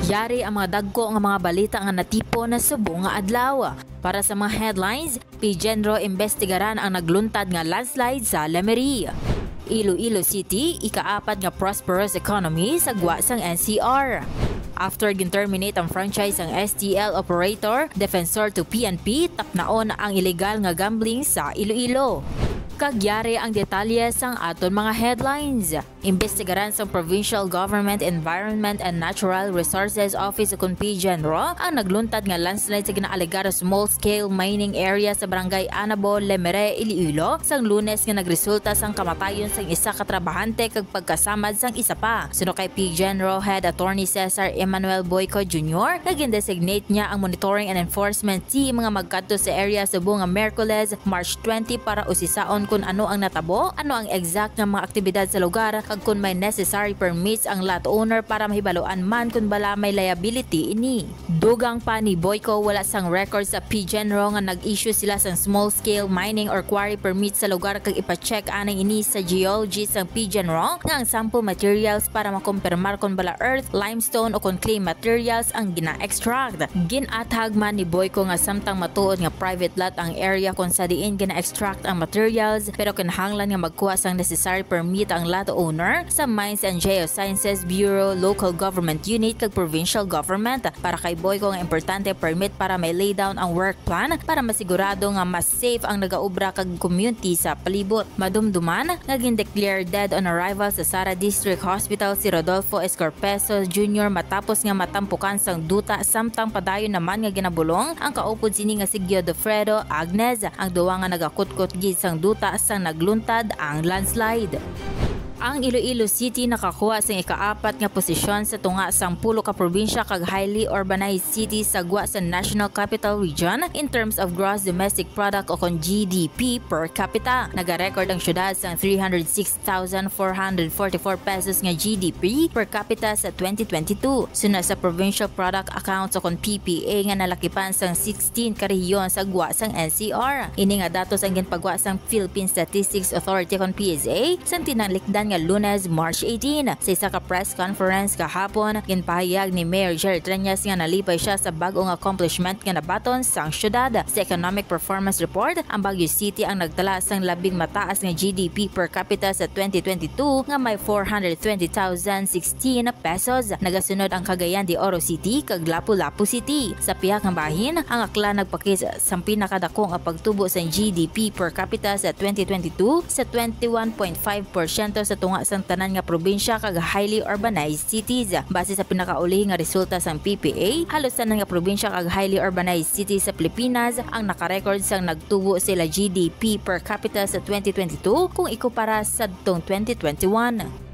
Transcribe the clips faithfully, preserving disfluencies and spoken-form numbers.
Yari ang mga dagko nga mga balita nga natipon na subong nga adlaw. Para sa mga headlines, PGenRO imbestigaran ang nagluntad nga landslide sa Lemery. Iloilo City, ikaapat nga prosperous economy sa gwa sang N C R. After gin-terminate ang franchise sang S T L operator, Defensor to P N P, tapnaon ang illegal nga gambling sa Iloilo. Kag yari ang detalye sang aton mga headlines. Imbestigaran sang Provincial Government Environment and Natural Resources Office, ukon PGenRO, ang nagluntad nga landslide sa ginaalegar small-scale mining area sa Barangay Anabo, Lemery, Iloilo, sang Lunes nga nagresulta sang kamatayon sang isa ka trabahante kag pagkasamad sang isa pa. Suno kay PGenRO Head Attorney Cesar Emmanuel Boyco Junior, nga gin-designate niya ang Monitoring and Enforcement Team nga magkadto sa area subong nga Miyerkules, March twenty, para usisaon kon ano ang natabo, ano ang exact nga mga aktibidad sa lugar, kag kon may necessary permits ang lot owner para mahibaluan man kon bala may liability ini. Dugang pa ni Boyco, wala sang record sa PGenRO nga nag-issue sila sang small-scale mining or quarry permit sa lugar, kag ipa-check anay ini sa geologist sang PGenRO nga ang sample materials para makumpirmar kon bala earth, limestone, o kon clay materials ang gina-extract. Gin-athag man ni Boyco nga samtang matuod nga private lot ang area kon sa diin gina-extract ang materials, pero kinahanglan nga magkuha sang necessary permit ang lot owner sa Mines and Geosciences Bureau Local Government Unit kag Provincial Government. Para kay Boyco, nga importante permit para may lay down ang work plan para masigurado nga mas safe ang nagaobra kag community sa palibot. Madumduman nga gin-declare dead on arrival sa Sara District Hospital si Rodolfo Escorpeso Junior matapos nga matampukan sang duta, samtang padayon naman nga ginabulong ang kaupod sini nga si Godofredo Agnes, ang duha nga nagakutkot gid sang duta sang nagluntad ang landslide. Ang Iloilo City nakakuha sang ikaapat nga posisyon sa tunga sang pulo ka probinsya kag highly urbanized city sa gwa sa National Capital Region in terms of gross domestic product, o kon G D P, per capita. Nagarecord ang syudad sang three hundred six thousand four hundred forty-four pesos nga G D P per capita sa twenty twenty-two. Sunod sa provincial product accounts, o kon P P A, nga nalakipan sang sixteen ka rehiyon sa gwa sang N C R. Ini nga datos ang ginpagwa sang Philippine Statistics Authority, kon P S A, sang tinalikdan nga Lunes, March eighteen. Sa isa ka press conference kahapon, ginpahayag ni Mayor Jerry Treñas nga nalipay siya sa bag-ong accomplishment nga nabaton sang syudad. Sa economic performance report, ang Baguio City ang nagtala sang labing mataas nga G D P per capita sa twenty twenty-two nga may four hundred twenty thousand sixteen pesos. Nagasunod ang Cagayan de Oro City kag Lapu-Lapu City. Sa pihak nga bahin, ang Aklan nagpakis sang pinakadako nga pagtubo sang G D P per capita sa twenty twenty-two sa twenty-one point five porsyento sa tunga sang tanan nga probinsya kag highly urbanized cities. Base sa pinakaulihi nga resulta sang P P A, halos tanan nga probinsya kag highly urbanized cities sa Pilipinas ang nakarecord sang nagtubo sila G D P per capita sa twenty twenty-two kung ikumpara sadtong twenty twenty-one.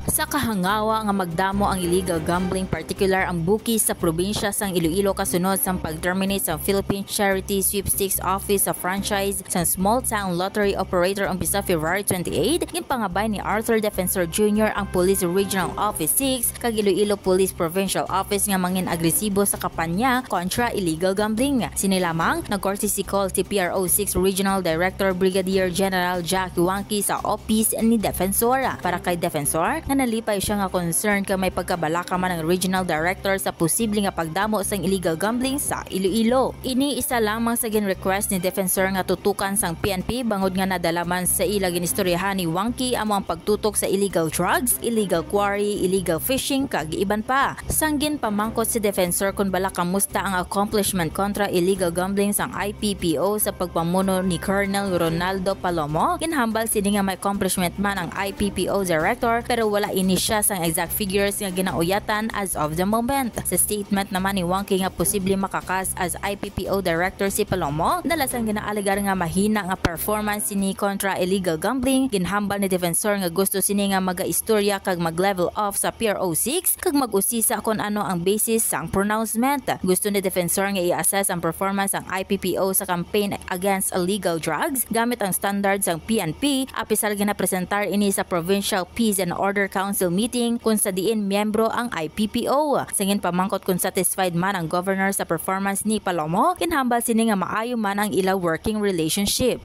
Sa kahangawa nga magdamo ang illegal gambling, partikular ang Bukis sa probinsya sang Iloilo kasunod sang pag-terminate sang Philippine Charity Sweepstakes Office sa franchise sang small town lottery operator umpisa February twenty-eight, ginpangabay ni Arthur Defensor Junior ang Police Regional Office six kag Iloilo Police Provincial Office nga mangin agresibo sa kampanya kontra illegal gambling. Sini lamang, nag-courtesy call si P R O six Regional Director Brigadier General Jack Wangki sa office ni Defensor. Para kay Defensor, nga nalipay siya nga concern kay may pagkabalaka man ang Regional Director sa posible nga pagdamo sang illegal gambling sa Iloilo. Ini isa lamang sa gin-request ni Defensor nga tutukan sang P N P, bangod nga nadala man sa ila ginistoryahan ni Wangki amo ang pagtutok sa illegal drugs, illegal quarry, illegal fishing, kag iban pa. Sang ginpamangkot si Defensor kon bala kamusta ang accomplishment kontra illegal gambling sang I P P O sa pagpamuno ni Colonel Ronaldo Palomo, ginhambal sini nga may accomplishment man ang I P P O director, pero wala ini siya sang exact figures nga ginauyatan as of the moment. Sa statement naman ni Wangki nga posible makakas as I P P O director si Palomo, dala sang ginaalegar nga mahina nga performance sini kontra illegal gambling, ginhambal ni Defensor nga gusto sini nga magaistorya kag mag-level off sa P R O six kag mag-usisa kon ano ang basis sang pronouncement. Gusto ni Defensor nga i-assess ang performance sang I P P O sa campaign against illegal drugs gamit ang standard sang P N P, apisar ginapresentar ini sa Provincial Peace and Order Council meeting, kung sa diin miyembro ang I P P O. Sa ginpamangkot kung satisfied man ang governor sa performance ni Palomo, ginhambal sini nga maayo man ang ila working relationship.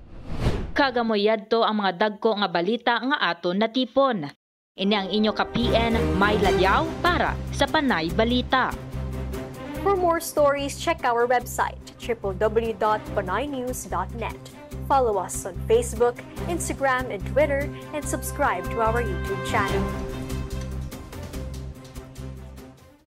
Kag amo yadto ang mga dagko nga balita nga aton natipon. Ini ang inyo ka-P N, May Ladyaw, para sa Panay Balita. For more stories, check our website, triple w dot panaynews dot net. Follow us on Facebook, Instagram, and Twitter, and subscribe to our YouTube channel.